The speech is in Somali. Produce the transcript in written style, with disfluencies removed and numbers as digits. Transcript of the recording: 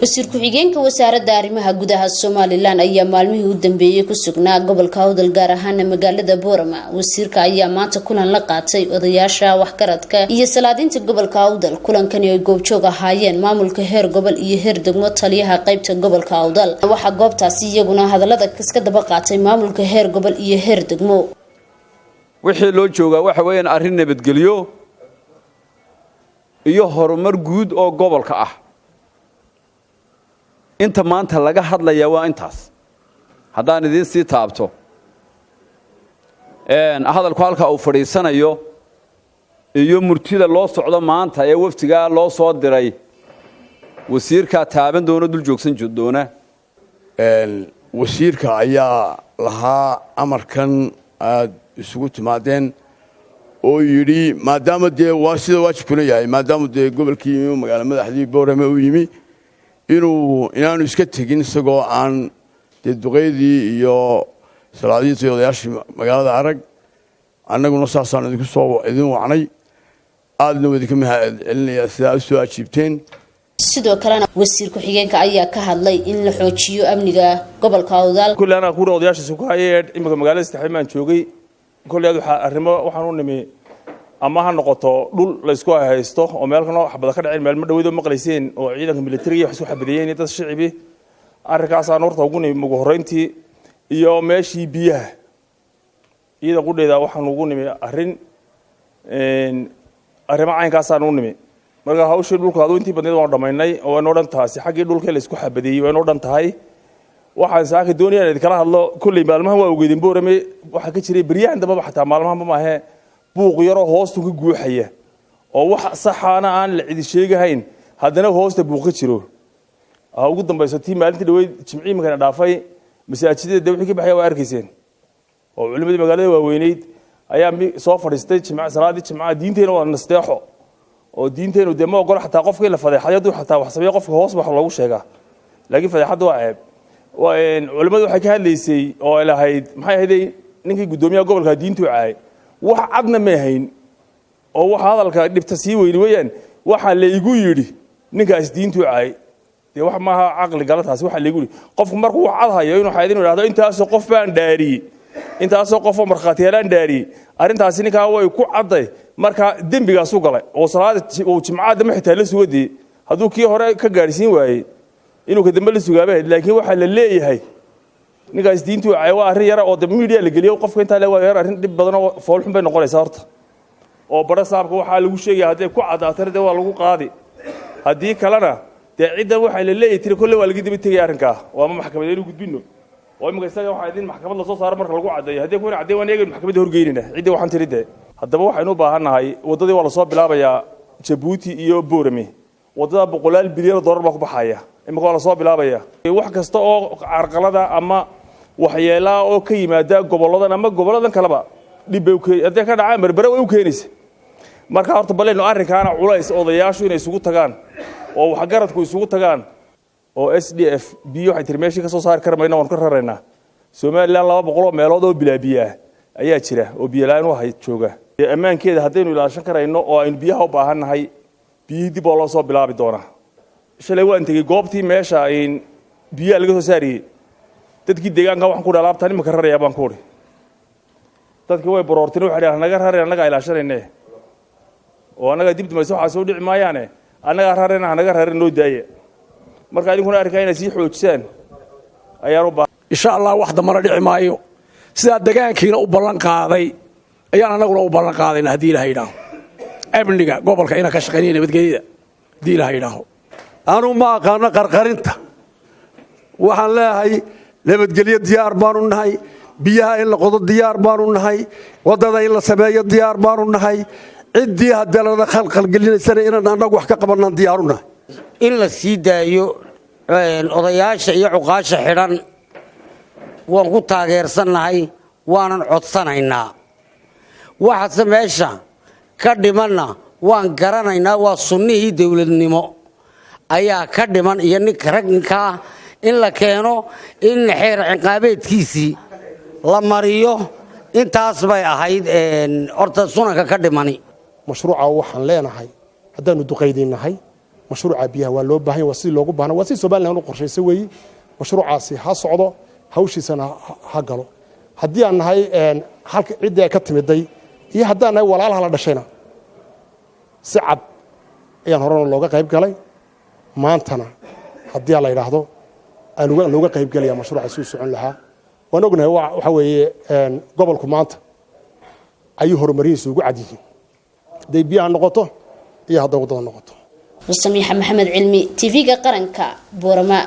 Wasiir ku-xigeenka Wasaaradda Arrimaha Gudaha Somaliland ayaa maalmihii u dambeeyey ku sugnaa gobolka Awdal, gaar ahaana magaalada Boorama. Wasiirka ayaa maanta kulan la qaatay odayaasha waxgaradka iyo salaadiinta gobolka Awdal. Kulankani ay goobjoog ahaayeen maamulka heer gobol iyo heer degmo, taliyaha qeybta gobolka Awdal. Waxaa goobtaasi iyaguna hadalada iska daba qaatay maamulka heer gobol iyo heer degmo. Wixii loo joogaa waxa weeyaan arrin nabadgelyo iyo horumar guud oo gobolka ah. Inta maanta laga hadlayaa waa intaas. Haddaan idiin sii taabto hadalku halka uu fadhiisanayo iyo murtida loo socdo maanta ee waftigaa loo soo diray, wasiirkaa taaban doona, dul joogsan doona. Wasiirka ayaa lahaa amarkan aad isugu timaadeen oo yidhi, maadaama dee waa sida waajibkuna yahay, maadaama dee gobolkii yimi, magaalo madaxdii Boorame uu yimi, inuu inaanu iska tegin isagoo aan dee duqeydii iyo salaadiintii, odayaashii magaalada arag. Annaguna saasaan idinku soo idin wacnay, aadna waa idinka mahad celinayaa sidaa u soo ajiibteen. Sidoo kalena wasiir ku-xigeenka ayaa ka hadlay in la xoojiyo amniga gobolka Awdal. Kulle anaa kuura odayaashiisa ku hayay. Imika magaalada saddexaad baan joogay. Kolley aad waxaa arrimo waxaan u nimi, ama ha noqoto dhul la isku haysto oo meel kaloo xabada ka dhaceen maalmo dhaweyd oo maqlayseen, oo ciidanka militariga wax isku xabadeeyeen dad shicibi. Arrinkaasaan horta ugu nimi ugu horreyntii, iyo meeshii biyaha iyada qudheeda waxaan ugu nimi arrin. Arrimo caynkaasaan u nimi. Marka hawshii dhulka aduu intii badneed waanu dhammaynay oo waynoo dhan taasi. Xaggii dhulka la isku xabadeeyey waynoo dhan tahay. Waxaan saaka doonaya in idinkala hadlo, kolley maalmahan waa ogeedin Boorame waxaa ka jiray beryahan dambaba, xataa maalmahanba maahe, buuq yaroo hoostu ka guuxaya oo wax saxaana aan la cidi sheegahayn, haddana hoosta buuq ka jiro. Ha ugu dambayso tii maalintii dhaweyd, Jimcii iminkana dhaafay, masaajidada dee wixii ka baxaya waa arkayseen, oo culimadii magaalada waaweyneyd ayaa soo fadhiistay jimca, salaadii jimcaha. Diinteena waa nasteexo, oo diinteenu dee ma ogola xataa qofka in la fadeexayo. Hadduu xataa wax sameeyo, qofka hoos wax loogu sheegaa, laakiin fadeexadda waa ceeb. Culimmadu waxay ka hadlaysay oo ay lahayd, maxay ahayday, ninkii guddoomiyaha gobolka diintuu caayay. Wax cadna may hayn, oo waxa hadalka dhibta sii weyni weeyaan waxaa laygu yidhi ninkaas diintuu caayay. Dee wax maaha caqli gala taasi. Waxaa laygu yidhi, qofku markuu wax cad hayo inuu xayd inuu idhahdo intaasoo qof baan dhaariyey, intaasoo qof oo markhaatiyaalaan dhaariyey, arrintaasi ninkaa way ku cadday. Marka dembigaasu galay oo salaada uu jimcaha dambe xitaa la sugadiyey, hadduu kii hore ka gaadhsiin waayey, inuu ka dambe la sugaaba. Laakiin waxaa la leeyahay ninkaas diintuu caay waa arrin yara oo de media la geliyo qofka intaa le, waa yar arrin dhib badan oo foolxun bay noqonaysaa horta. Oo badho saabka waxaa lagu sheegaya hadday ku caddaatana dee waa lagu qaadi, haddii kalena dee ciddan waxaa la leeyahy tiri kolley waa laga daba tegaya arrinkaa, oo ama maxkamad inuu gudbino, oo imika isaga waxaa idin maxkamad lasoo saaro marka lagu caddeeyo. Haddii kuna caddeyn waan eegaynu maxkamadda horgeynayna ciddii waxaan tiri. Dee haddaba waxaynu u baahan nahay waddadii waa lasoo bilaabayaa Jabuuti iyo Boorame. Waddada boqolaal bilyan oo dollar baa ku baxaya, imika waa lasoo bilaabaya. Wax kasta oo carqalada ama waxyeelaa oo ka yimaada gobolladan ama gobolladan kaleba dhib bay hadday ka dhacaan Berbere way u keenaysa. Marka horta baleynu arrinkaana culays odayaashu inay isugu tagaan oo waxgaradku isugu tagaan. Oo SDF biyo waxay tiri meeshii ka soo saari kari mayna, waanu ka raraynaa. Somaliland 200 oo meelood oo bilaa biyo ah ayaa jira oo biyo la-aan u hay jooga. Ammaankeeda haddaynu ilaashan karayno oo aynu biyaha u baahan nahay, biyihii dib oo loo soo bilaabi doonaa. Shalay waan tegey goobtii meesha biyaha laga soo saariyey. Dadkii deegaanka waxaan ku uhi, alaabtaan imanka rarayaa baan ku uhi. Dadkii way baroorteen, waxay dhahan naga rareen, annagaa ilaashanayne oo annagaa dib dambayse waxaa soo dhici maayaane, annagaa rarena, hanaga raren, noo daaya. Marka idinkuna arrinkaa inay sii xoojisaan ayaan u baahan. Insha Allah wax dambana dhici maayo. Sidaa degaankiina u ballan qaaday ayaan annaguna u ballan qaadayna, haddii Ilaha yidhaaho, amniga gobolka inaan ka shaqaynaya, nabadgelyada, haddii Ilaha yidhaaho. Anuu ma aqaano qarqarinta. Waxaan leeyahay nabadgelyo diyaar baanu nahay, biyaha in la qodo diyaar baanu nahay, waddada in la sameeyo diyaar baanu nahay. Ciddii haddii khalkhalgelinaysana inaan annagu wax ka qabannaan diyaaru nahay. In la sii daayo odayaasha iyo cuqaasha xidhan waan ku taageersannahay, waanan codsanaynaa. Waxaase meesha ka dhimanna waan garanaynaa, waa sunnihii dowladnimo ayaa ka dhiman, iyo ninka ragninkaa in la keeno, in xeer ciqaabeedkiisii la mariyo. Intaas bay ahayd horta sunanka ka dhimani. Mashruuca waxaan leenahay haddaannu duqaydinnahay, Mashruuca biyaha waa loo baahan yahay, waa sidii loogu baahna, waa sidii Somaliland u qorshaysay weeyi. Mashruucaasi ha socdo, hawshiisana ha galo. Haddii aan nahay halka ciddii ay ka timiday iyo haddaan nahay walaalaha la dhashayna, si cad ayaan horena looga qayb galay, maantana haddii aan la yidhaahdo aan looga qayb gelaya mashruuca si u socon lahaa. Waan ognahay, waxa weeye gobolku maanta ayuu horumarihiisu ugu cad yihiin, hadday biyaha noqoto iyo hadday waddada noqoto. Samiixa Maxamed Cilmi, TV-ga Qaranka, Boorama.